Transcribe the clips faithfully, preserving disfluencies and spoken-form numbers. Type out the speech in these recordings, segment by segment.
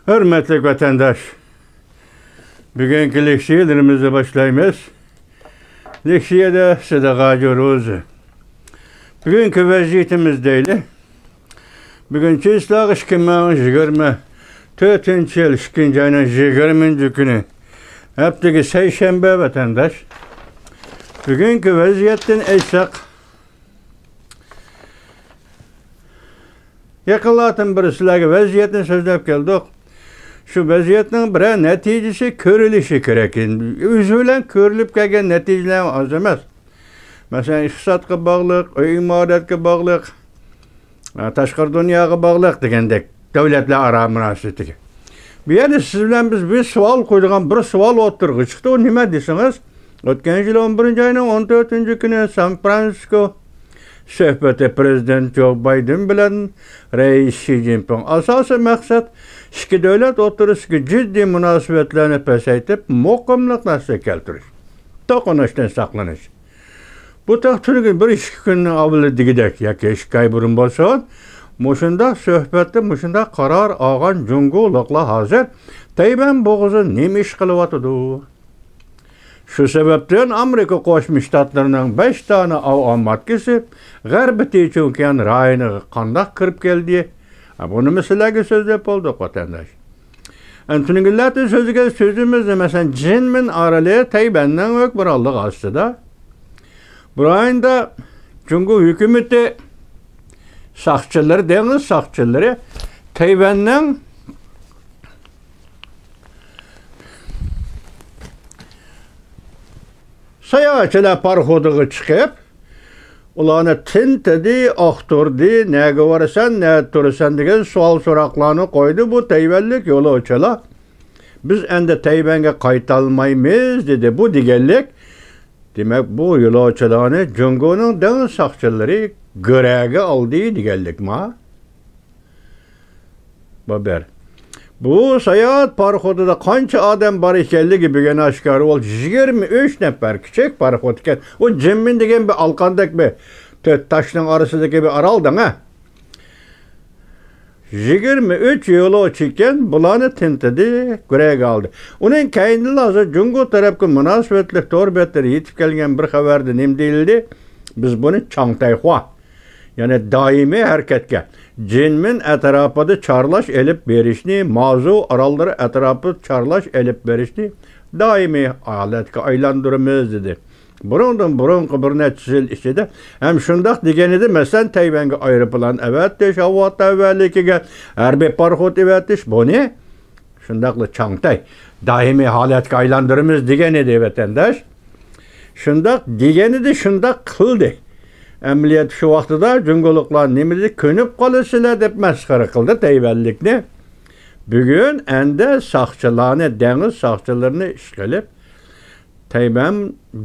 ھۆرمەتلىك ۋەتەنداش، بۈگۈنكى لېكسىيەلىرىمىزنى باشلايمىز. لېكسىيەدە سىدىغاجۇ روزى. بۈگۈنكى ۋەزىيىتىمىز دەيلى. بۈگۈن چىسلاغ ئىككى مىڭ يىگىرمە تۆتىنچى يىل ئىككىنچى ئاينىڭ يىگىرمىنچى كۈنى. ھەپتىگە سەيشەنبە ۋەتەنداش. بۈگۈنكى ۋەزىيەتتىن ئېيتساق، يېقىنلاردىن بېرى سىلەرگە ۋەزىيەتنى سۆزلەپ كەلدۇق. شۇ ۋەزىيەتنىڭ بىرەر نەتىجىسى كۆرۈلۈشى كېرەك. ئۆزى بىلەن كۆرۈلۈپ كەلگەن نەتىجىلەر ئاز ئەمەس. مەسىلەن، ئىقتىسادقا باغلىق، ئۆي ئىمارەتكە باغلىق، تاشقىرى دۇنياغا باغلىق دېگەندەك دۆلەتلەر ئارا مۇناسىۋىتىگە. بۇ يەردە سىز بىلەن بىز بىر سوئال قويىدىغان بىر سوئال ئوتتۇرىغا چىقتى. ئۇ نېمە دېسىڭىز، ئۆتكەن يىل ئون بىرىنچى ئاينىڭ ئون تۆتىنچى كۈنى سان فرانسىسكو سۆھبىتى پىرېزىدېنت جو بايدېن بىلەن رەئىس شى جىنپىڭ. ئاساسىي مەقسەت ئىككى دۆلەت ئوتتۇرىسىدىكى جىددىي مۇناسىۋەتلەرنى پەسەيتىپ، مۇقىملىقنى ئەسلىگە كەلتۈرۈش، توقۇنۇشتىن ساقلىنىش. بۇ تېخى تۈنۈگۈن بىر ئىككى كۈننىڭ ئاۋۋىلى دېگۈدەك ياكى ئىككى ئاي بۇرۇن بولسۇن، مۇشۇنداق سۆھبەتتە مۇشۇنداق قارار ئالغان جۇڭگولۇقلار ھازىر تەيۋەن بوغۇزىدا نېمە ئىش قىلىۋاتىدۇ؟ شۇ سەۋەبتىن ئامېرىكا قوشما شتاتلىرىنىڭ بەش دانە ئاۋىئاماتكىسى غەربىي تىچۈنكيەن رايونىغا قانداق كىرىپ كەلدى؟ ھە، بۇنى مەسىلىگە سۆزلەپ بولدۇق، ۋەتەنداش. ئەنە، تۈنۈگۈنلەردىن سۆزلىگەن سۆزىمىزدە، مەسىلەن، جىنمىن ئارىلى تەيۋەننىڭ ھۆكۈمرانلىقى ئاستىدا. بۇ رايوندا جۇڭگو ھۆكۈمىتى ساقچىلىرى، دېڭىز ساقچىلىرى تەيۋەننىڭ ساياھەتچىلەر پاراخوتىغا چىقىپ، ئۇلارنى تىنتىدى، ئاختۇردى، نەگە بارىسەن، نەدە تۇرىسەن دېگەن سوئال-سوراقلارنى قويدى بۇ تەيۋەنلىك يولۇچىلار. بىز ئەمدى تەيۋەنگە قايتالمايمىز، دېدى. بۇ دېگەنلىك، دېمەك، بۇ يولۇچىلارنى جۇڭگونىڭ دېڭىز ساقچىلىرى گۆرۈگە ئالدى دېگەنلىكما؟ بۇ بىر. بۇ ساياھەت پاراخوتىدا قانچە ئادەم بار ئىكەنلىكى بۈگۈن ئاشكارا بولدى. يىگىرمە ئۈچ نەپەر، كىچىك پاراخوت ئىكەن. ئۇ جىنمىن دېگەن بىر ئالقاندەك بىر تۆت تاشنىڭ ئارىسىدىكى بىر ئارال دەڭە. يىگىرمە ئۈچ يولۇچى ئىكەن، بۇلارنى تىنتىدى، گۆرۈگە ئالدى. ئۇنىڭ كەينىدىن ھازىر جۇڭگو تەرەپكە مۇناسىۋەتلىك تور بەتلىرى يېتىپ كەلگەن بىر خەۋەردە نېمە دېيىلدى؟ بىز بۇنى چاڭتەيخۇا، يەنى دائىمىي ھەرىكەتكە، جىنمىن ئەتراپىدا چارلاش ئېلىپ بېرىشنى، مازۇ ئاراللىرى ئەتراپىدا چارلاش ئېلىپ بېرىشنى دائىمىي ھالەتكە ئايلاندۇرىمىز، دېدى. بۇنىڭدىن بۇرۇنقى بىر نەچچە يىل ئىچىدە ھەم شۇنداق دېگەنىدى، مەسىلەن، تەيۋەنگە ئايروپىلان ئەۋەتىش، ھاۋا تەۋەلىكىگە ھەربىي پاراخوت ئەۋەتىش، بۇنى شۇنداقلا چاڭتەي دائىمىي ھالەتكە ئايلاندۇرىمىز دېگەنىدى، ۋەتەنداش. شۇنداق دېگەنىدى، شۇنداق قىلدى. ئەمەلىيەتتە شۇ ۋاقتىدا جۇڭگولۇقلار نېمە دېدى؟ كۆنۈپ قالىسىلەر دەپ مەسخىرە قىلدى تەيۋەنلىكنى. بۈگۈن ئەندە ساقچىلارنى، دېڭىز ساقچىلىرىنى ئىشقىلىپ، تەيۋەن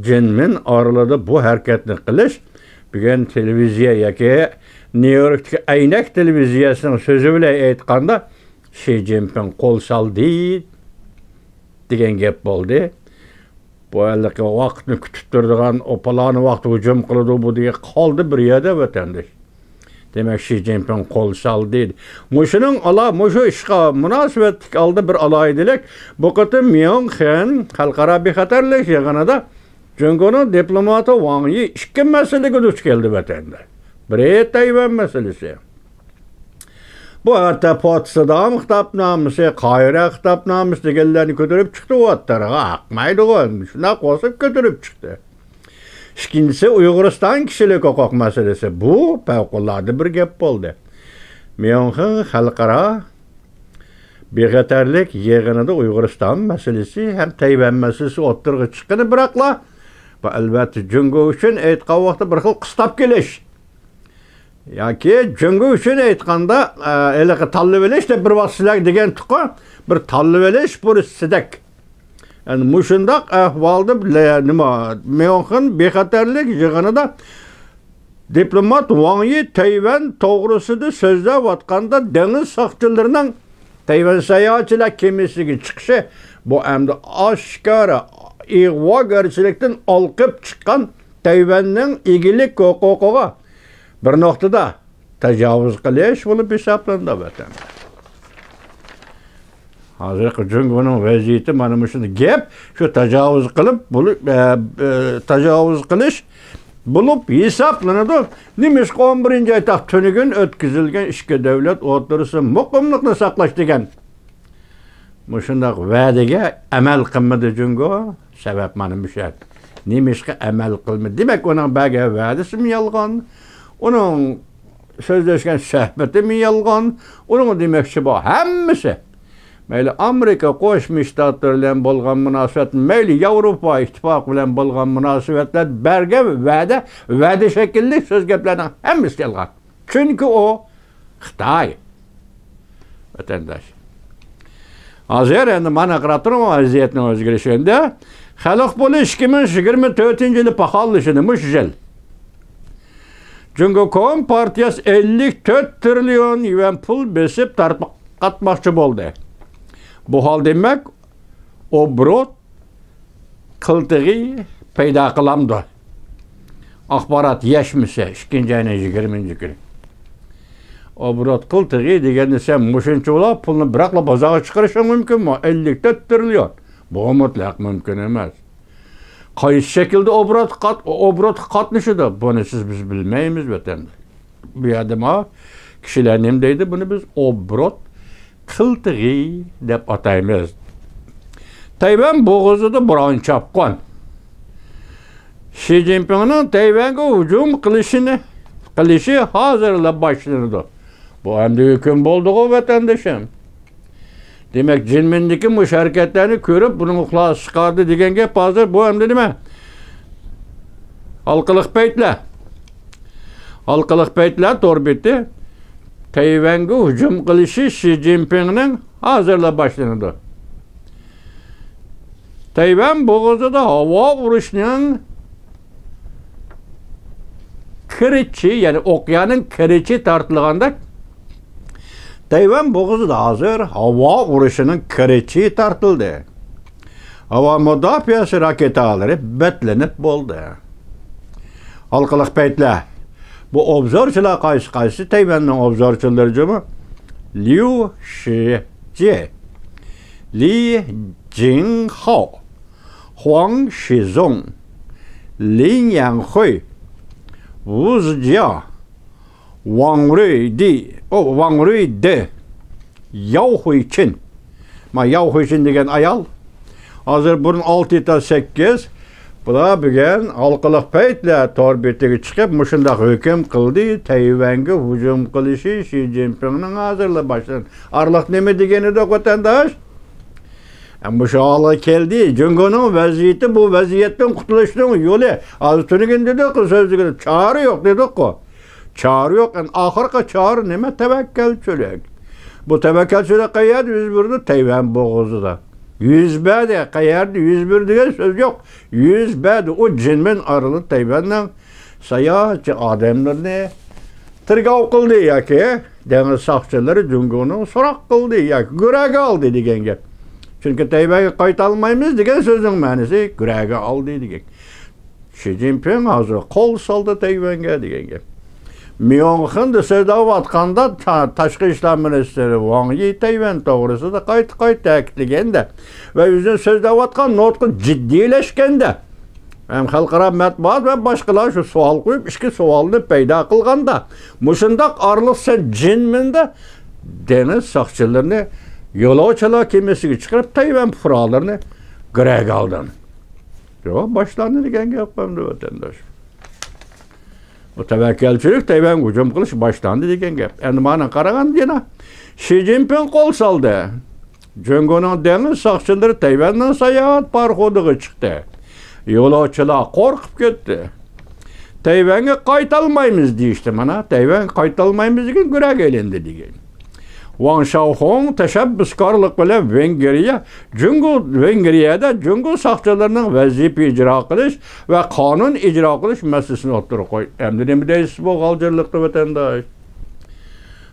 جىنمىن ئارىلىدا بۇ ھەرىكەتنى قىلىش، بۈگۈن تېلېۋىزىيە ياكى نيۇ يوركتىكى ئەينەك تېلېۋىزىيەسىنىڭ سۆزى بىلەن ئېيتقاندا، شى جىنپىڭ قول سالدى دېگەن گەپ بولدى. بۇ ھېلىقى ۋاقىتنى كۈتۈپ تۇرىدىغان، ئۇ پالانى ۋاقىت ھۇجۇم قىلىدۇ، بۇ دېگەن قالدى بىر يەردە، ۋەتەنداش. دېمەك، شى جىنپىڭ قول سالدى. مۇشۇنىڭ ئالا-، مۇشۇ ئىشقا مۇناسىۋەتلىك ئالدى بىر ئالاھىدىلىك، بۇ قېتىم ميۇنخېن خەلقئارا بىخەتەرلىك يىغىنىدا جۇڭگونىڭ دىپلوماتى ۋاڭ يى ئىككى مەسىلىگە دۇچ كەلدى ۋەتەندە. بىرى تەيۋەن مەسىلىسى. بۇ ھەتتا پوتسدام خىتابنامىسى، قاھىرە خىتابنامىسى دېگەنلەرنى كۆتۈرۈپ چىقتى ئۇ ئاتلارغا. ھەقمەيدىغۇ، شۇنداق قوشۇپ كۆتۈرۈپ چىقتى. ئىككىنچىسى، ئۇيغۇرىستان كىشىلىك ھوقۇق مەسىلىسى. بۇ پەۋقۇلئاددە بىر گەپ بولدى. ميۇنخېن خەلقئارا بىخەتەرلىك يىغىنىدا ئۇيغۇرىستان مەسىلىسى ھەم تەيۋەن مەسىلىسى ئوتتۇرىغا چىققىنى، بىراقلا، بۇ، ئەلۋەتتە، جۇڭگو ئۈچۈن ئېيتقان ۋاقىتتا بىر خىل قىستاپ كېلىش. ياكى جۇڭگو ئۈچۈن ئېيتقاندا، ئە، ھېلىقى تاللىۋېلىش دەپ بىر ۋاقىت سىلەرگە دېگەنتۇققۇ، بىر تاللىۋېلىش پۇرسىتىدەك. يەنى مۇشۇنداق ئەھۋالدا بىلە-، نېمە، ميۇنخېن بىخەتەرلىك يىغىنىدا دىپلومات ۋاڭ يى تەيۋەن توغرىسىدا سۆزلەۋاتقاندا، دېڭىز ساقچىلىرىنىڭ تەيۋەن ساياھەتچىلەر كېمىسىگە چىقىشى، بۇ ئەمدى ئاشكارا ئىغۋاگەرچىلىكتىن ئالقىپ چىققان تەيۋەننىڭ ئىگىلىك ھوقۇقىغا بىر نۇقتىدا تاجاۋۇز قىلىش بولۇپ ھېسابلىنىدۇ، ۋەتەن. ھازىرقى جۇڭگونىڭ ۋەزىيىتى مانا مۇشۇنداق گەپ، شۇ تاجاۋۇز قىلىپ، بولۇپ، ئە، ئە، تاجاۋۇز قىلىش بولۇپ ھېسابلىنىدۇ. نېمىشقا ئون بىرىنچى ئاي تاق تۈنۈگۈن ئۆتكۈزۈلگەن ئىككى دۆلەت ئوتتۇرىسىدا مۇقىملىقنى ساقلاش دېگەن مۇشۇنداق ۋەدىگە ئەمەل قىلمىدى جۇڭگو؟ سەۋەب مانا مۇشۇ. نېمىشقا ئەمەل قىلمىدى؟ دېمەك، ئۇنىڭ بەرگەن ۋەدىسىمۇ يالغان، ئۇنىڭ سۆزلەشكەن سۆھبىتىمۇ يالغان، ئۇنىڭ دېمەكچى بۇ ھەممىسى. مەيلى ئامېرىكا قوشما شتاتلىرى بىلەن بولغان مۇناسىۋەت، مەيلى ياۋروپا ئىتتىپاقى بىلەن بولغان مۇناسىۋەتلەر، بەرگەن ۋەدە، ۋەدە شەكىللىك سۆز گەپلەرنىڭ ھەممىسى يالغان. چۈنكى ئۇ خىتاي ۋەتەنداش. ھازىر ئەمدى مانا قاراپ تۇرۇڭ، ۋەزىيەتنىڭ ئۆزگىرىشىنى. خەلق پۇلى ئىككى مىڭ يىگىرمە تۆتىنچى يىلى پاخاللىشىدۇ، مۇشۇ يىل. جۇڭگو كومپارتىيەسى ئەللىك تۆت تىرىليون يۈەن پۇل بېسىپ تارقاتماقچى بولدى. بۇ ھال دېمەك، ئوبوروت قىلتىقى پەيدا قىلامدۇ؟ ئاخبارات يەشمىسى ئىككىنچى ئاينىڭ يىگىرمىنچى كۈنى. ئوبوروت قىلتىقى دېگەندە سەن مۇشۇنچىۋالا پۇلنى بىراقلا بازارغا چىقىرىشىڭ مۇمكىنمۇ؟ ئەللىك تۆت تىرىليون. بۇ مۇتلەق مۇمكىن ئەمەس. قايسى شەكىلدە ئوبوروتقا قات-، ئوبوروتقا قاتنىشىدۇ؟ بۇنى سىز، بىز بىلمەيمىز، ۋەتەنداش. بۇ يەردە ما كىشىلەر نېمە دەيدۇ؟ بۇنى بىز ئوبوروت قىلتىقى دەپ ئاتايمىز. تەيۋەن بوغۇزىدا بوران چاپقان. شى جىنپىڭنىڭ تەيۋەنگە ھۇجۇم قىلىشىنى، قىلىشى ھازىرلا باشلىنىدۇ. بۇ ئەمدى ھۆكۈم بولدىغۇ، ۋەتەندىشىم. دېمەك، جىنمىندىكى مۇشۇ ھەرىكەتلەرنى كۆرۈپ، بۇنىڭغا قۇلاق سىقاردى دېگەن گەپ ھازىر بۇ ئەمدى نېمە؟ ھالقىلىق پەيتلەر. ھالقىلىق پەيتلەر تور بېتى. تەيۋەنگە ھۇجۇم قىلىشى شى جىنپىڭنىڭ ھازىرلا باشلىنىدۇ. تەيۋەن بوغۇزىدا ھاۋا ئۇرۇشىنىڭ كىرىچى، يەنى ئوقيانىڭ كىرىچى تارتىلغاندەك، تەيۋەن بوغۇزىدا ھازىر ھاۋا ئۇرۇشىنىڭ كىرىچى تارتىلدى. ھاۋا مۇداپىئەسى راكېتالىرى بەتلىنىپ بولدى. ھالقىلىق پەيتلەر. بۇ ئوبزورچىلار قايسى قايسى؟ تەيۋەننىڭ ئوبزورچىلىرى جۇمۇ. ليۇ شىجې، لى جىڭخاۋ، خۇاڭ شىزۇڭ، لىن يەنخۇي، ۋۇ زىجيا، ۋاڭ رۇيدى، ئو، ۋاڭ رۇيدى، ياۋ خۇيچىن. ما ياۋ خۇيچىن دېگەن ئايال. ھازىر بۇرۇن ئالتە تا سەككىز. بۇلار بۈگۈن ھالقىلىق پەيتلەر تور بېتىگە چىقىپ، مۇشۇنداق ھۆكۈم قىلدى، تەيۋەنگە ھۇجۇم قىلىشى شى جىنپىڭنىڭ ھازىرلا باشلىدى. ئارىلىق نېمە دېگەن ئىدۇق، ۋەتەنداش؟ ئە، مۇشۇ ھالغا كەلدى. جۇڭگونىڭ ۋەزىيىتى، بۇ ۋەزىيەتتىن قۇتۇلۇشنىڭ يولى. ھازىر تۈنۈگۈن دېدۇققۇ، سۆزلىگىلى چارە يوق دېدۇققۇ. چارە يوق. ئەمدى ئاخىرقى چارە نېمە؟ تەۋەككەلچىلىك. بۇ تەۋەككەلچىلىك قەيەردە يۈز بېرىدۇ؟ تەيۋەن بوغۇزىدا. يۈز بەردى. قەيەردە يۈز بېرىدۇ دېگەن سۆز يوق. يۈز بەردى. ئۇ جىنمىن ئارىلىق تەيۋەننىڭ ساياھەتچى ئادەملىرىنى تېرگاۋ قىلدى ياكى دېڭىز ساقچىلىرى جۇڭگونى سوراق قىلدى ياكى گۆرەگە ئالدى دېگەن گەپ. چۈنكى تەيۋەنگە قايتالمايمىز دېگەن سۆزنىڭ مەنىسى گۆرەگە ئالدى دېگەن. شى جىنپىڭ ھازىر قول سالدى تەيۋەنگە دېگەن گەپ. ميۇنخېندا سۆزلەۋاتقاندا تا-، تاشقى ئىشلار مىنىستىرى ۋاڭ يى تەيۋەن توغرىسىدا قايتا-قايتا تەكىتلىگەندە ۋە ئۆزىنىڭ سۆزلەۋاتقان نۇتقى جىددىيلەشكەندە، ھەم خەلقئارا مەتبۇئات ۋە باشقىلار شۇ سوئال قويۇپ، ئىككى سوئالنى پەيدا قىلغاندا، مۇشۇنداق ئارىلىق سەن جىنمىندە دېڭىز ساقچىلىرىنى، يولۇچىلار كېمىسىگە چىقىرىپ، تەيۋەن پۇقرالىرىنى گىرەگە ئالدىڭ. يوق، باشلاندى دېگەن گەپ ئەمدى، ۋەتەنداش. بۇ تەۋەككەلچىلىك، تەيۋەنگە ھۇجۇم قىلىش باشلاندى دېگەن گەپ. ئەمدى مانا قارىغاندا يەنە شى جىنپىڭ قول سالدى. جۇڭگونىڭ دېڭىز ساقچىلىرى تەيۋەننىڭ ساياھەت پاراخوتىغا چىقتى. يولۇچىلار قورقۇپ كەتتى. تەيۋەنگە قايتالمايمىز دېيىشتى. مانا، تەيۋەنگە قايتالمايمىز دېگەن گۆرەگە ئېلىندى دېگەن. ۋاڭ شاۋخۇڭ تەشەببۇسكارلىق بىلەن ۋېنگرىيە، جۇڭگو، ۋېنگرىيەدە جۇڭگو ساقچىلىرىنىڭ ۋەزىپە ئىجرا قىلىش ۋە قانۇن ئىجرا قىلىش مەسىلىسىنى ئوتتۇرىغا قويدى. ئەمدى نېمە دەيسىز بۇ غالجىرلىققا، ۋەتەنداش؟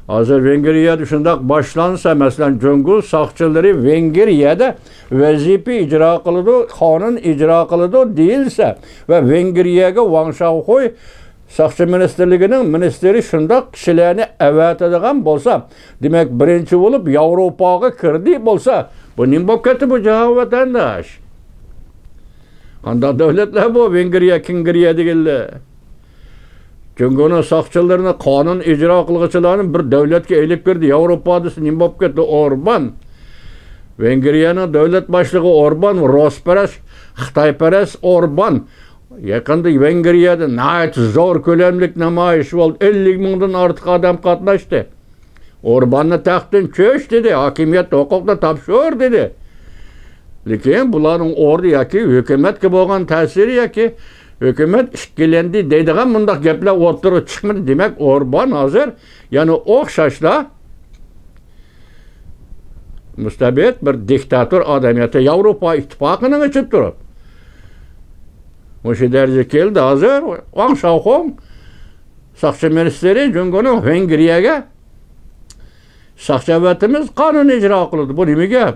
ھازىر ۋېنگرىيەدە شۇنداق باشلانسا، مەسىلەن، جۇڭگو ساقچىلىرى ۋېنگرىيەدە ۋەزىپە ئىجرا قىلىدۇ، قانۇن ئىجرا قىلىدۇ دېيىلسە ۋە ۋېنگرىيەگە ۋاڭ شاۋخۇي ساقچى مىنىستىرلىكىنىڭ مىنىستىرى شۇنداق كىشىلەرنى ئەۋەتىدىغان بولسا، دېمەك، بىرىنچى بولۇپ ياۋروپاغا كىردى بولسا، بۇ نېمە بولۇپ كەتتى بۇ جاھان ۋەتەنداش؟ قانداق دۆلەتلەر بۇ؟ ۋېنگرىيە، كېنگرىيە دېگەنلەر. جۇڭگونىڭ ساقچىلىرىنى، قانۇن ئىجرا قىلغۇچىلارنى بىر دۆلەتكە ئېلىپ كىردى، ياۋروپا دېسە نېمە بولۇپ كەتتى؟ ئوربان. ۋېنگرىيەنىڭ دۆلەت باشلىقى ئوربان، رۇسپەرەس، خىتايپەرەس ئوربان. يېقىندا ۋېنگرىيەدە ناھايىتى زور كۆلەملىك نامايىش بولدى. ئەللىك مىڭدىن ئارتۇق ئادەم قاتناشتى. ئورباننى تەختتىن چۈش دېدى، ھاكىمىيەت ھوقۇقنى تاپشۇر دېدى. لېكىن بۇلارنىڭ ئوردا ياكى ھۆكۈمەتكە بولغان تەسىرى ياكى ھۆكۈمەت ئىككىلەندى دەيدىغان مۇنداق گەپلەر ئوتتۇرىغا چىقمىدى. دېمەك، ئوربان ھازىر يەنە ئوخشاشلا مۇستەبىت بىر دىكتاتور ئادەم ياكى ياۋروپا ئىتتىپاقىنىڭ ئىچىدە تۇرۇپ مۇشۇ دەرىجىگە كەلدى. ھازىر ۋاڭ شاۋخۇڭ ساقچى مىنىستىرى جۇڭگونىڭ ۋېنگرىيەگە ساقچى ئەۋەتىمىز، قانۇن ئىجرا قىلىدۇ. بۇ نېمە گەپ؟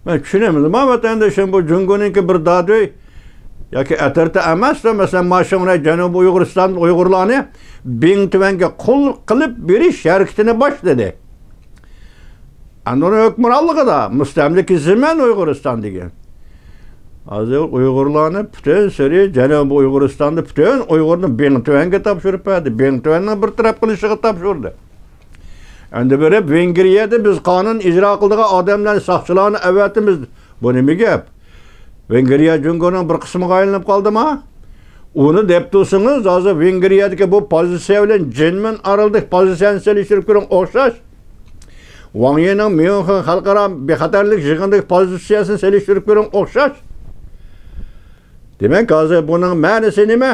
مەن چۈشىنەمدىم، ۋەتەندىشىم، بۇ جۇڭگونىڭكى بىر دادۈي ياكى ئەترىتى ئەمەستۇ. مەسىلەن، ماشىڭرەي جەنۇبىي ئۇيغۇرىستان ئۇيغۇرلارنى بىڭتۈەنگە قۇل قىلىپ بېرىش ھەرىكىتىنى باشلىدى. ئەمدى ئۇنىڭ ھۆكۈمرانلىقىدا مۇستەملىكە زېمىن ئۇيغۇرىستان دېگەن. ھازىر ئۇيغۇرلارنى پۈتۈن سۈرى، جەنۇبىي ئۇيغۇرىستاندا پۈتۈن ئۇيغۇرنى بىڭتۈەنگە تاپشۇرۇپ بەردى. بىڭتۈەننىڭ بىر تەرەپ قىلىشىغا تاپشۇردى. ئەمدى بېرىپ ۋېنگرىيەدە بىز قانۇن ئىجرا قىلىدىغان ئادەملەرنى، ساقچىلارنى ئەۋەتىمىز. بۇ نېمە گەپ؟ ۋېنگرىيە جۇڭگونىڭ بىر قىسمىغا ئايلىنىپ قالدىما؟ ئۇنى دەپ تۇرسىڭىز، ھازىر ۋېنگرىيەدىكى بۇ پوزىتسىيە بىلەن جىنمىن ئارىلىدىكى پوزىتسىيەنى سېلىشتۇرۇپ كۆرۈڭ، ئوخشاش. ۋاڭ يىنىڭ ميۇنخېن خەلقئارا بىخەتەرلىك يىغىنىدىكى پوزىتسىيەسىنى سېلىشتۇرۇپ كۆرۈڭ، ئوخشاش. دېمەك، ھازىر بۇنىڭ مەنىسى نېمە؟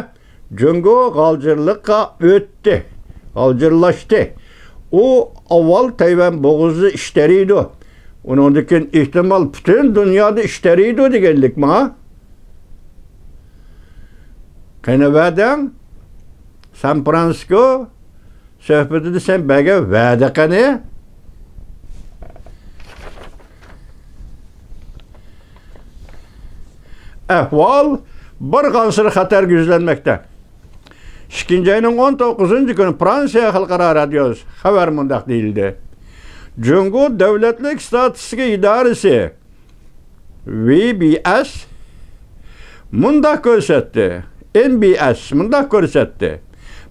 جۇڭگو غالجىرلىققا ئۆتتى، غالجىرلاشتى. ئۇ ئاۋۋال تەيۋەن بوغۇزىدا ئىش تېرىيدۇ. ئۇنىڭدىن كېيىن، ئېھتىمال، پۈتۈن دۇنيادا ئىش تېرىيدۇ دېگەنلىكما؟ قېنى ۋەدەڭ؟ سان فرانسىسكو سۆھبىتىدە سەن بەرگەن ۋەدە قېنى؟ ئەھۋال بارغانسېرى خەتەرگە يۈزلەنمەكتە. ئىككىنچى ئاينىڭ ئون توققۇزىنچى كۈنى فرانسىيە خەلقئارا رادىيوسى خەۋەر مۇنداق دېيىلدى: جۇڭگو دۆلەتلىك ئىستاتىستىكا ئىدارىسى، ۋى بى ئەس، مۇنداق كۆرسەتتى، ئېن بى ئەس مۇنداق كۆرسەتتى: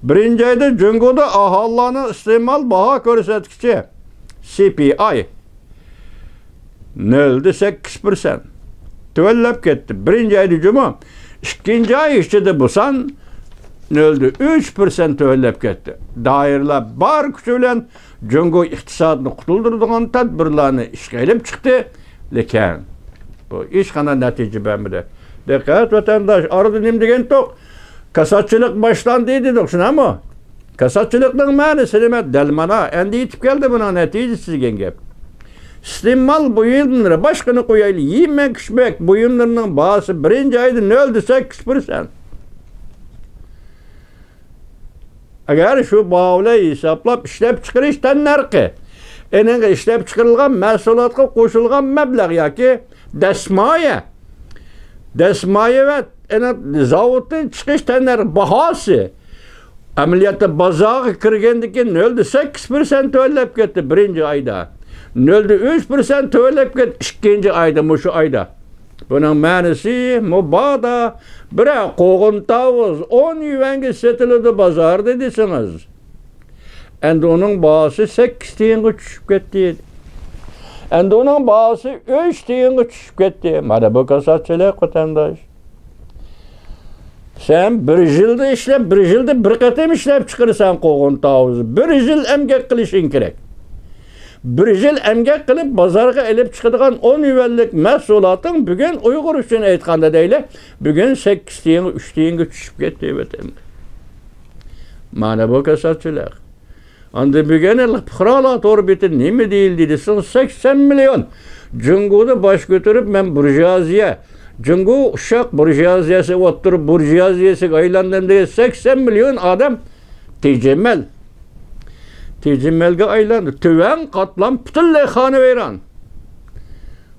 بىرىنچى ئايدا جۇڭگودا ئاھالىلەرنىڭ ئىستېمال باھا كۆرسەتكۈچى، سى پى ئاي، نۆل دە سەككىز پىرسەنت تۆۋەنلەپ كەتتى. بىرىنچى ئايدا جۇمۇ، ئىككىنچى ئاي ئىچىدە بۇ سان نۆل دە ئۈچ پىرسەنت تۆۋەنلەپ كەتتى. دائىرىلەر بار كۈچى بىلەن جۇڭگو ئىقتىسادىنى قۇتۇلدۇرىدىغان تەدبىرلەرنى ئىشقا ئېلىپ چىقتى. لېكىن بۇ ھېچقانداق نەتىجە بەرمىدى. دىققەت، ۋەتەنداش، ئارىدا نېمە دېگەنتۇق؟ كاساتچىلىق باشلاندى دېدۇق، شۇنداقمۇ؟ كاساتچىلىقنىڭ مەنىسى نېمە؟ دەل مانا، ئەمدى يېتىپ كەلدى بۇنىڭ نەتىجىسى دېگەن گەپ. ئىستېمال بۇيۇملىرى، باشقىنى قويايلى، يېمەك-ئىچمەك بۇيۇملىرىنىڭ باھاسى بىرىنچى ئايدا نۆل دە سەككىز پىرسەنت. ئەگەر شۇ باھا بىلەن ھېسابلاپ، ئىشلەپچىقىرىش تەننەرخى، ئېنىڭ ئىشلەپچىقىرىلغان مەھسۇلاتقا قوشۇلغان مەبلەغ ياكى دەسمايە، دەسمايە ۋە ئېنىڭ زاۋۇتتىن چىقىش تەننەرخى باھاسى ئەمەلىيەتتە بازارغا كىرگەندىن كېيىن نۆل دە سەككىز پىرسەنت تۆۋەنلەپ كەتتى بىرىنچى ئايدا. نۆل دە ئۈچ پىرسەنت تۆۋەنلەپ كەتتى ئىككىنچى ئايدا، مۇشۇ ئايدا. بۇنىڭ مەنىسى، مۇبادا بىرەر قوغۇن تاۋۇز ئون يۈەنگە سېتىلىدۇ بازاردا دېسىڭىز، ئەمدى ئۇنىڭ باھاسى سەككىز تىيىنغا چۈشۈپ كەتتى. ئەمدى ئۇنىڭ باھاسى ئۈچ تىيىنغا چۈشۈپ كەتتى. مانا بۇ كاساتچىلىق، ۋەتەنداش. سەن بىر يىلدا ئىشلەپ، بىر يىلدا بىر قېتىم ئىشلەپ چىقىرىسەن قوغۇن تاۋۇزى. بىر يىل ئەمگەك قىلىشىڭ كېرەك. بىر يىل ئەمگەك قىلىپ، بازارغا ئېلىپ چىقىدىغان ئون يۈەنلىك مەھسۇلاتىڭ بۈگۈن، ئۇيغۇر ئۈچۈن ئېيتقاندا دەيلى، بۈگۈن سەككىز تىيىنغا، ئۈچ تىيىنغا چۈشۈپ كەتتى ۋەتەندە. مانا بۇ كاساتچىلىق. ئاندىن بۈگۈن پۇقرالار تور بېتى نېمە دېيىلدى دېسىڭىز، سەكسەن مىليون جۇڭگودا باش كۆتۈرۈپ، مەن بۇرژۇئازىيە، جۇڭگو ئۇششاق بۇرژۇئازىيەسى، ئوتتۇرا بۇرژۇئازىيەسىگە ئايلاندىم دېگەن سەكسەن مىليون ئادەم تېجىمەل. تېجىمەلگە ئايلاندى. تۆۋەن قاتلام پۈتۈنلەي خانىۋەيران.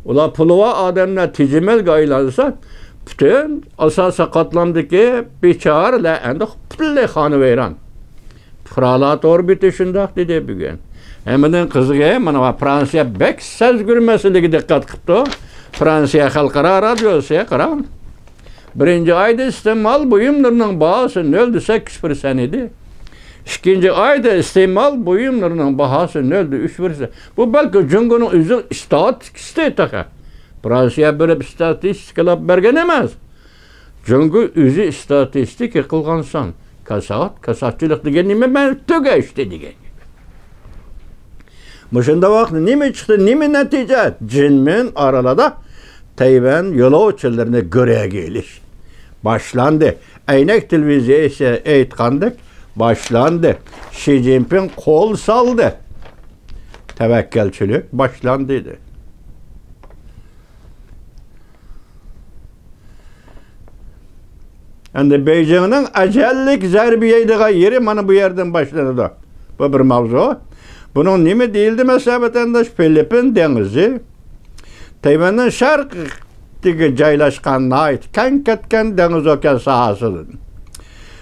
ئۇلار پۇلى بار ئادەملەر تېجىمەلگە ئايلانسا، پۈتۈن ئاساسىي قاتلامدىكى بىچارىلەر ئەمدى پۈتۈنلەي خانىۋەيران. پۇقرالار تور بېتى شۇنداق دېدى بۈگۈن. ھەممىدىن قىزىقى، مانا، فرانسىيە بەك سەزگۈر مەسىلىگە دىققەت قىپتۇ. فرانسىيە خەلقئارا رادىيوسى، قاراڭ. بىرىنچى ئايدا ئىستېمال بۇيۇملىرىنىڭ باھاسى نۆل دە سەككىز پىرسەنت ئىدى. ئىككىنچى ئايدا ئىستېمال بۇيۇملىرىنىڭ باھاسى نۆل دە ئۈچ پىرسەنت. بۇ بەلكى جۇڭگونىڭ ئۆزىنىڭ ئىستاتىستىكىسى تېخى. فرانسىيە بېرىپ ئىستاتىستىكىلاپ بەرگەن ئەمەس. جۇڭگو ئۆزى ئىستاتىستىكا قىلغانسان، كاسات، كاساتچىلىق دېگەن نېمە؟ مەن تۈگەشتى دېگەن گەپ. مۇشۇنداق ۋاقىتتا نېمە چىقتى، نېمە نەتىجە؟ جىنمىن ئارىلىدا تەيۋەن يولۇچىلىرىنى گۆرۈگە ئېلىش باشلاندى. ئەينەك تېلېۋىزىيەسى ئېيتقاندەك باشلاندى. شى جىنپىڭ قول سالدى. تەۋەككەلچىلىك باشلاندى دېدى. ئەمدى بېيجىڭنىڭ ئەجەللىك زەربە يەيدىغان يېرى مانا بۇ يەردىن باشلىنىدۇ. بۇ بىر ماۋزۇ. بۇنىڭ نېمە دېيىلدى مەسىلەن، ۋەتەنداش؟ فىلىپپىن دېڭىزى تەيۋەننىڭ شەرقىگە جايلاشقان ناھايىتى كەڭ كەتكەن دېڭىز ئوكيان ساھەسىدىن.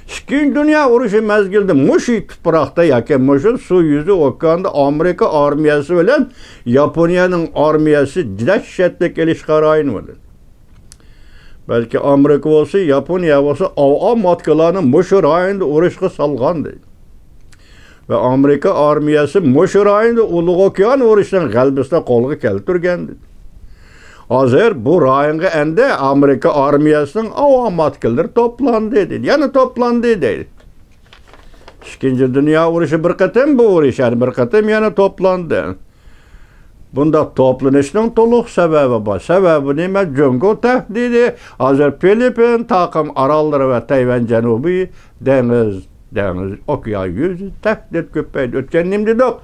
ئىككىنچى دۇنيا ئۇرۇشى مەزگىلىدە مۇشۇ تۇپراقتا ياكى مۇشۇ سۇ يۈزى ئوكياندا ئامېرىكا ئارمىيەسى بىلەن ياپونىيەنىڭ ئارمىيەسى دەھشەتلىك ئېلىشقان رايون بولدى. بەلكى ئامېرىكا بولسا، ياپونىيە بولسا، ئاۋۇ ئاماتكىلارنى مۇشۇ رايوندا ئۇرۇشقا سالغان دەيدۇ. ۋە ئامېرىكا ئارمىيەسى مۇشۇ رايوندا ئۇلۇغ ئوكيان ئۇرۇشىنىڭ غەلىبىسىنى قولغا كەلتۈرگەن دېدى. ھازىر بۇ رايونغا ئەمدى ئامېرىكا ئارمىيەسىنىڭ ئاۋۇ ئاماتكىلىرى توپلاندى دېدى. يەنە توپلاندى دەيدۇ. ئىككىنچى دۇنيا ئۇرۇشى بىر قېتىم، بۇ ئۇرۇش يەنە بىر قېتىم يەنە توپلاندى. بۇنداق توپلىنىشنىڭ تولۇق سەۋەبى بار. سەۋەبى نېمە؟ جۇڭگو تەھدىتى. ھازىر فىلىپپىن، تاقىم ئاراللىرى ۋە تەيۋەن جەنۇبىي دېڭىز، دېڭىز، ئوكيان يۈزى تەھدىت كۆپەيدى. ئۆتكەن نېمە دېدۇق؟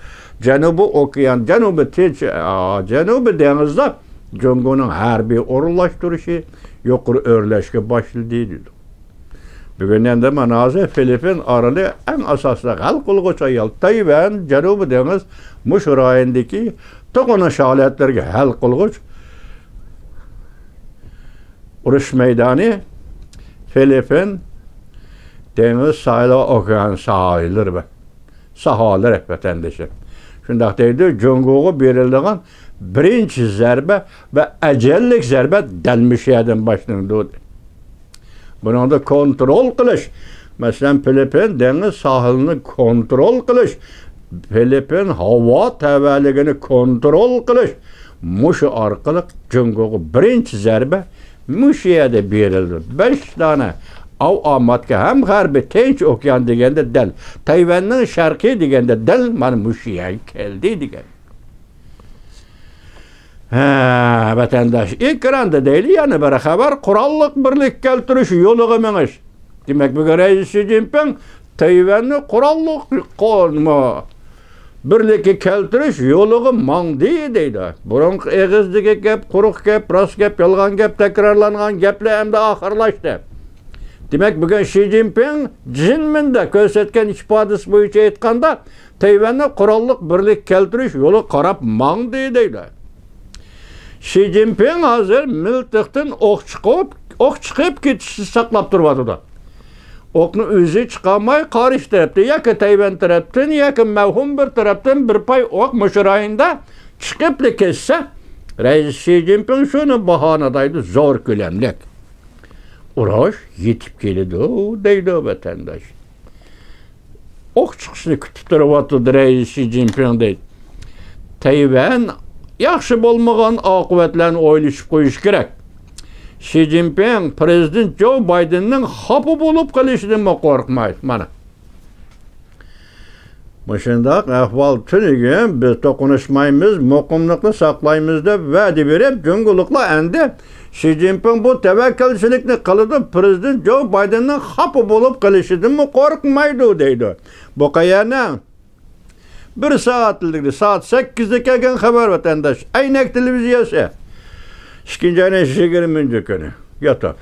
جەنۇبىي ئوكيان، جەنۇبىي تىنچ، ئا، جەنۇبىي دېڭىزدا جۇڭگونىڭ ھەربىي ئورۇنلاشتۇرۇشى يۇقىرى ئۆرلەشكە باشلىدى دېدۇق. بۈگۈن ئەمدى مانا ھازىر فىلىپپىن ئارىلى ئەڭ ئاساسلىق ھەل قىلغۇچ ئايال تەيۋەن، جەنۇبىي دېڭىز، مۇشۇ رايوندىكى توقۇنۇش ھالەتلىرىگە ھەل قىلغۇچ ئۇرۇش مەيدانى فىلىپپىن دېڭىز ساھىلى، ئوكيان ساھىللىرى بار. ساھالىرى ۋەتەندىشى. شۇنداق دەيدۇ، جۇڭگوغا بېرىلىدىغان بىرىنچى زەربە ۋە ئەجەللىك زەربە دەل مۇشۇ يەردىن باشلىنىدۇ. بۇنىڭدا كونترول قىلىش، مەسىلەن، فىلىپپىن دېڭىز ساھىلىنى كونترول قىلىش، فىلىپپىن ھاۋا تەۋەلىكىنى كونترول قىلىش، مۇشۇ ئارقىلىق جۇڭگوغا بىرىنچى زەربە مۇشۇ يەردە بېرىلدى. بەش دانە ئاۋۇ ئاماتكا ھەم غەربىي تىنچ ئوكيان دېگەندە دەل، تەيۋەننىڭ شەرقى دېگەندە دەل مانا مۇشۇ يەرگە كەلدى دېگەن. ھە، ۋەتەنداش، ئېكراندا دەيلى يەنە بىر خەۋەر، قوراللىق بىرلىك كەلتۈرۈش يولىغا مېڭىش. دېمەك، بۈگۈن رەئىس شى جىنپىڭ تەيۋەننى قوراللىق قو-، بىرلىككە كەلتۈرۈش يولىغا ماڭدى دەيدۇ. بۇرۇنقى ئېغىزدىكى گەپ، قۇرۇق گەپ، راست گەپ، يالغان گەپ، تەكرارلانغان گەپلەر ئەمدى ئاخىرلاشتى. دېمەك، بۈگۈن شى جىنپىڭ جىنمىندە كۆرسەتكەن ئىپادىسى بويىچە ئېيتقاندا، تەيۋەننى قوراللىق بىرلىك كەلتۈرۈش يولىغا قاراپ ماڭدى دەيدۇ. شى جىنپىڭ ھازىر مىلتىقتىن ئوق چىقىپ، ئوق چىقىپ كېتىشنى ساقلاپ تۇرۇۋاتىدۇ. ئوقنى ئۆزى چىقارماي، قارشى تەرەپتىن ياكى تەيۋەن تەرەپتىن ياكى مەۋھۇم بىر تەرەپتىن بىر پاي ئوق مۇشۇ رايوندا چىقىپلا كەتسە، رەئىس شى جىنپىڭ شۇنى باھانىدايدۇ، زور كۆلەملىك ئۇرۇش يېتىپ كېلىدۇ دەيدۇ ۋەتەنداش. ئوق چىقىشنى كۈتۈپ تۇرۇۋاتىدۇ رەئىس شى جىنپىڭ دەيدۇ. تەيۋەن ياخشى بولمىغان ئاقىۋەتلەرنى ئويلىشىپ قويۇشى كېرەك. شى جىنپىڭ پىرېزىدېنت جو بايدېننىڭ خاپا بولۇپ قېلىشىدىنمۇ قورقمايدۇ. مانا. مۇشۇنداق ئەھۋال تۈنۈگۈن بىز توقۇنۇشمايمىز، مۇقىملىقنى ساقلايمىز دەپ ۋەدە بېرىپ، جۇڭگولۇقلار ئەمدى شى جىنپىڭ بۇ تەۋەككەلچىلىكنى قىلىدۇ، پىرېزىدېنت جو بايدېننىڭ خاپا بولۇپ قېلىشىدىنمۇ قورقمايدۇ دەيدۇ. بۇ قەيەرنىڭ؟ بىر سائەت ئىلگىرى، سائەت سەككىزدە كەلگەن خەۋەر، ۋەتەنداش. ئەينەك تېلېۋىزىيەسى. ئىككىنچى ئاينىڭ يىگىرمىنچى كۈنى. ياتاق.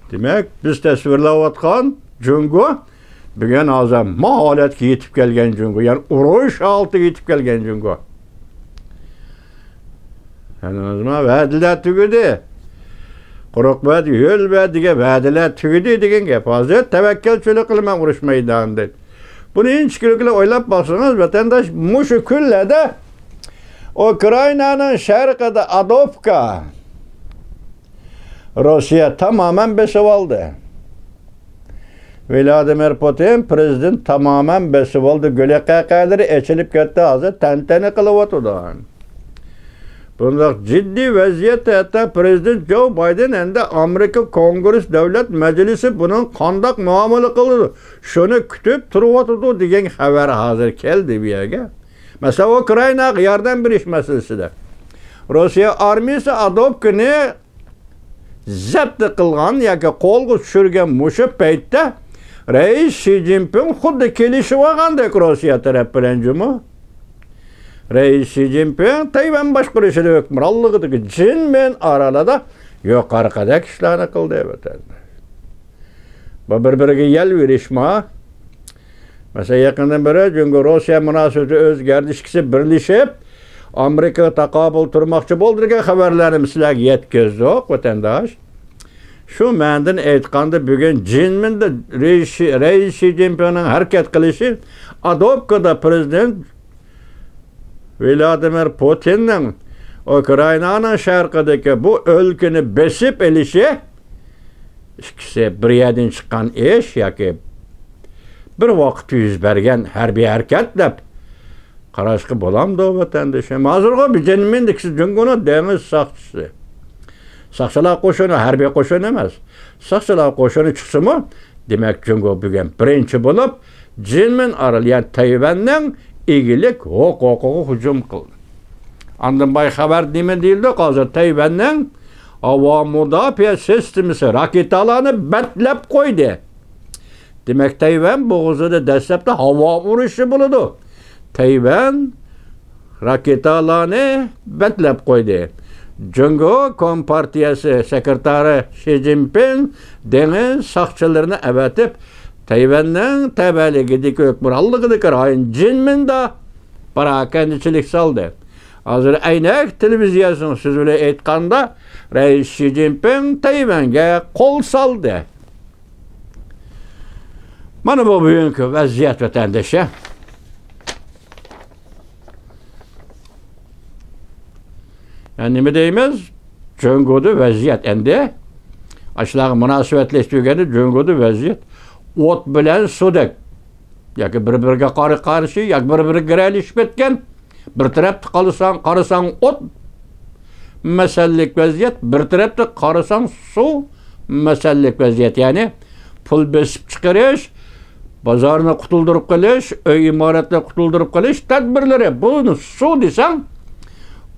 دېمەك، بىز تەسۋىرلەۋاتقان جۇڭگو بۈگۈن ھازىر ما ھالەتكە يېتىپ كەلگەن جۇڭگو، يەنى ئۇرۇش ھالىتىگە يېتىپ كەلگەن جۇڭگو. ئەنىڭىزما ۋەدىلەر تۈگىدى. قۇرۇق ۋەدە، ھۆل ۋەدىگە ۋەدىلەر تۈگىدى دېگەن گەپ. ھازىر تەۋەككۈلچىلىك قىلىمەن ئۇرۇش مەيدانىدىن. بۇنى ئىنچىكىلىك بىلەن ئويلاپ باقسىڭىز، ۋەتەنداش، مۇشۇ كۈنلەردە ئۇكرائىنانىڭ شەرقىدە ئادوپكا روسىيە تامامەن بېسىۋالدى. ۋلادىمىر پۇتىن پىرېزىدېنت تامامەن بېسىۋالدى. گۈلەقەقەلىرى ئېچىلىپ كەتتى. ھازىر تەنتەنە قىلىۋاتىدۇ. بۇنداق جىددىي ۋەزىيەتتە ھەتتا پىرېزىدېنت جو بايدېن ئەمدى ئامېرىكا كونگرېس دۆلەت مەجلىسى بۇنىڭ قانداق مۇئامىلە قىلىدۇ، شۇنى كۈتۈپ تۇرۇۋاتىدۇ دېگەن خەۋەر ھازىر كەلدى بۇ يەرگە. مەسىلەن، ئۇكرائىناغا ياردەم بېرىش مەسىلىسىدە روسىيە ئارمىيىسى ئادوپكىنى زەپت قىلغان ياكى قولغا چۈشۈرگەن مۇشۇ پەيتتە رەئىس شى جىنپىڭ خۇددى كېلىشىۋالغاندەك روسىيە تەرەپ بىلەن جۇمۇ. رەئىس شى جىنپىڭ تەيۋەن باشقۇرۇشىدا ھۆكۈمرانلىقىدىكى جىنمېن ئارىلىدا يۇقىرىقىدەك ئىشلارنى قىلدى، ۋەتەنداش. بۇ بىر-بىرىگە يەل بېرىشما. مەسىلەن، يېقىندىن بېرى جۇڭگو روسىيە مۇناسىۋىتى ئۆز گەردىشكىسى بىرلىشىپ، ئامېرىكىغا تاقابىل تۇرماقچى بولدى دېگەن خەۋەرلەرنى بىز سىلەرگە يەتكۈزدۇق، ۋەتەنداش. شۇ مەنىدىن ئېيتقاندا، بۈگۈن جىنمىندا رېيس شى، رەئىس شى جىنپىڭنىڭ ھەرىكەت قىلىشى، ئادوپكىدا پىرېزىدېنت ۋلادىمىر پۇتىننىڭ ئۇكرائىنانىڭ شەرقىدىكى بۇ ئۆلكىنى بېسىپ ئېلىشى، ئىككىسى بىر يەردىن چىققان ئىش ياكى بىر ۋاقىتتا يۈز بەرگەن ھەربىي ھەرىكەت دەپ قاراشقا بولامدۇ، ۋەتەندىشىم؟ ھازىرغۇ بىجەنمىندىكىسى جۇڭگونىڭ دېڭىز ساقچىسى. ساقچىلار قوشۇنى، ھەربىي قوشۇن ئەمەس. ساقچىلار قوشۇنى چىقسىمۇ، دېمەك، جۇڭگو بۈگۈن بىرىنچى بولۇپ جىنمىن ئارىلى، يەنى تەيۋەننىڭ ئىگىلىك ھوقۇقىغا ھۇجۇم قىلدى. ئاندىن باي خەۋەر نېمە دېيىلدى؟ ھازىر تەيۋەننىڭ ھاۋا مۇداپىئە سىستېمىسى راكېتالارنى بەتلەپ قويدى. دېمەك، تەيۋەن بوغۇزىدا دەسلەپتە ھاۋا ئۇرۇشى بولىدۇ. تەيۋەن راكېتالارنى بەتلەپ قويدى. جۇڭگو كومپارتىيەسى سېكرېتارى شى جىنپىڭ دېڭىز ساقچىلىرىنى ئەۋەتىپ، تەيۋەننىڭ تەۋەلىكىدىكى ھۆكۈمرانلىقىدىكى رايون جىنمىندا پاراكەندىچىلىك سالدى. ھازىر ئەينەك تېلېۋىزىيەسىنىڭ سۆزى بىلەن ئېيتقاندا، رەئىس شى جىنپىڭ تەيۋەنگە قول سالدى. مانا بۇ بۈگۈنكى ۋەزىيەت، ۋەتەندىشى. يەنى نېمە دەيمىز؟ جۇڭگودا ۋەزىيەت ئەمدى. ئاشۇلارغا مۇناسىۋەتلەشتۈرگەندە جۇڭگودا ۋەزىيەت ئوت بىلەن سۇدەك. ياكى بىر-بىرىگە قارا-قارشى، ياكى بىر-بىرىگە گىرەلىشىپ كەتكەن. بىر تەرەپتە قالساڭ، قارىساڭ ئوت مەسەللىك ۋەزىيەت، بىر تەرەپتە قارىساڭ سۇ مەسەللىك ۋەزىيەت. يەنى پۇل بېسىپ چىقىرىش، بازارنى قۇتۇلدۇرۇپ قېلىش، ئۆي ئىمارەتنى قۇتۇلدۇرۇپ قېلىش تەدبىرلىرى. بۇنى سۇ دېسەڭ،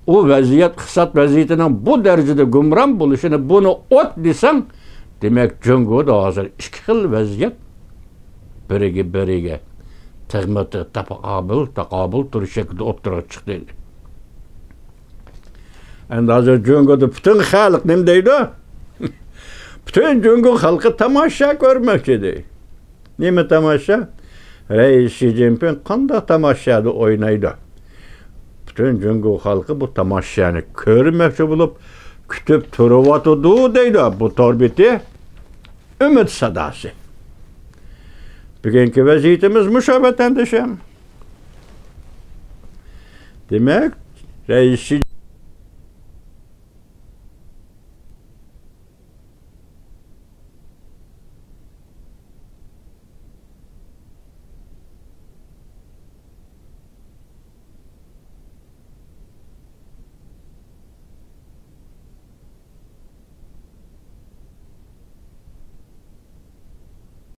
ئۇ ۋەزىيەت، ئىقتىساد ۋەزىيىتىنىڭ بۇ دەرىجىدە گۇمران بولۇشىنى، بۇنى ئوت دېسەڭ، دېمەك، جۇڭگودا ھازىر ئىككى خىل ۋەزىيەت بىرىگە-بىرىگە تىغمۇ تىغ، تاپاقابىل، تاقابىل تۇرۇش شەكلىدە ئوتتۇرىغا چىقتى. ئەمدى ھازىر جۇڭگودا پۈتۈن خەلق نېمە دەيدۇ؟ پۈتۈن جۇڭگو خەلقى تاماشا كۆرمەكچى دەيدۇ. نېمە تاماشا؟ رەئىس شى جىنپىڭ قانداق تاماشادا ئوينايدۇ؟ پۈتۈن جۇڭگو خەلقى بۇ تاماشانى كۆرمەكچى بولۇپ، كۈتۈپ تۇرۇۋاتىدۇ دەيدۇ. بۇ تور بېتى ئۈمىد ساداسى. بۈگۈنكى ۋەزىيىتىمىز مۇشۇ، ۋەتەندىشىم. دېمەك، رەئىس شى